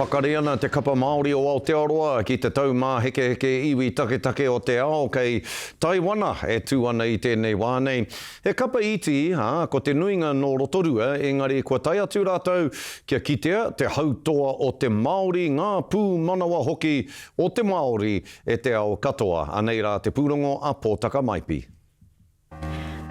pakari ana te kapa Māori o Aotearoa ki te Taumāhekeheke Iwi Taketake o te Ao kei Taiwana e tū ana i tēnei wā nei. He kapa iti, ā, ko te nuinga nō Rotorua, engari kua tae atu rātou kia kitea te hautoa o te Māori, ngā pūmanawa hoki o te Māori e te ao katoa. Anei rā te pūrongo a Pōtaka Maipi.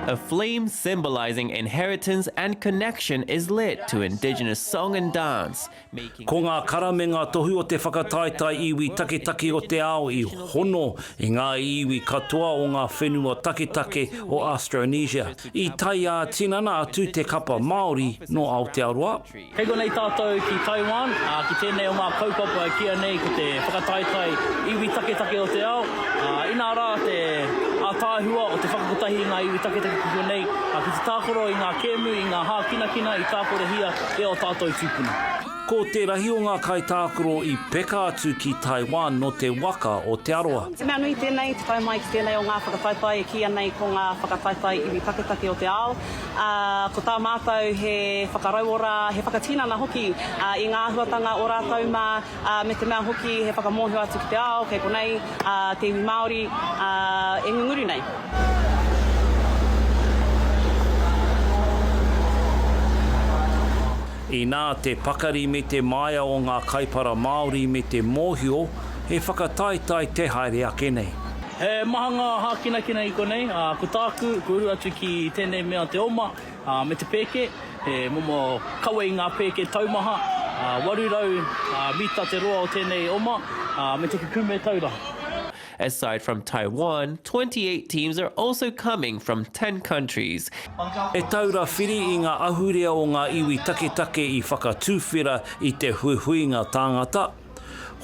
A flame symbolising inheritance and connection is lit to indigenous song and dance, making Ko ngā kara me ngā tohu o te whakataetae iwi taketake o te ao i hono i ngā iwi katoa o ngā whenua taketake o Austronesia. I tae ā-tinana atu te kapa Māori nō Aotearoa. Kei konei tātou ki Taiwan, ā, ki tēnei o ngā kaupapa e kīia nei ko te whakataetae iwi taketake o te ao, ā, inā rā te ātaahua o te whakakotahi i ngā iwi taketake ki konei, ā, ki te tākaro i ngā kēmu, i ngā hākinakina i tākorehia e ō tātou tūpuna. Ko te rahi o ngā kaitākaro i peka atu ki Taiwan nō te waka o Te Arawa. He mea nui tēnei, te tae mai ki tēnei o ngā whakataetae e kīia nei ko ngā whakataetae iwi taketake o te ao. Ā, ko tā mātou he whakarauora, he whakatinana hoki i ngā āhuatanga o rātou mā, ā, me te mea hoki he whakamōhio atu ki te ao kei konei te iwi Māori, ā, e ngunguru nei. Inā te pakari me te māia o ngā kaipara Māori me te mōhio he whakataetae te haere ake nei. He maha ngā hākinakina i konei, ā, ko tāku, kua uru atu ki tēnei mea te oma, ā, me te pēke, he momo kawe i ngā pēke taumaha, ā, 800 mita te roa o tēnei oma, ā, me te kukume taura. Aside from Taiwan, 28 teams are also coming from 10 countries. He taura whiri i ngā ahurea o ngā iwi taketake i whakatuwhera i te huihuinga tāngata.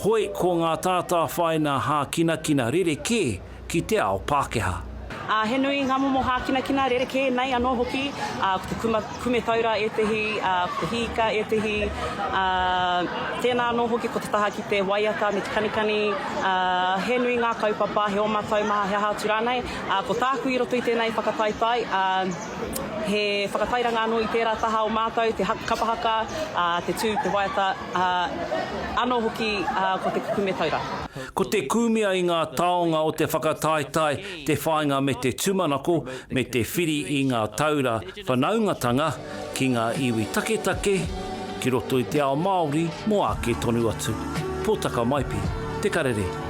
Hoi ko ngā tātāwhaina hākinakina rerekē ki te ao Pākehā. Ā, he nui ngā momo hākinakina rerekē nei anō hoki, ā, ko te kuma, kume taura ētehi, ā, ko te hīka ētehi, ā, tēnā anō hoki ko te taha ki te waiata me te kanikani, ā, he nui ngā kaupapa, he oma taumaha, he aha atu rānei. Ā, ko tāku i roto i tēnei whakataetae, ā, he whakatairanga anō i tērā taha o mātou, te kapa haka, ā, te tū, te waiata, Ā, anō hoki, ā, ko te kukume taura. Ko te kūmea i ngā taonga o te whakataetae, te whāinga me te tūmanako, me te whiri i ngā taura whanaungatanga ki ngā iwi taketake, ki roto i te ao Māori mō āke tonu atu. Pōtaka Maipi, Te Karere.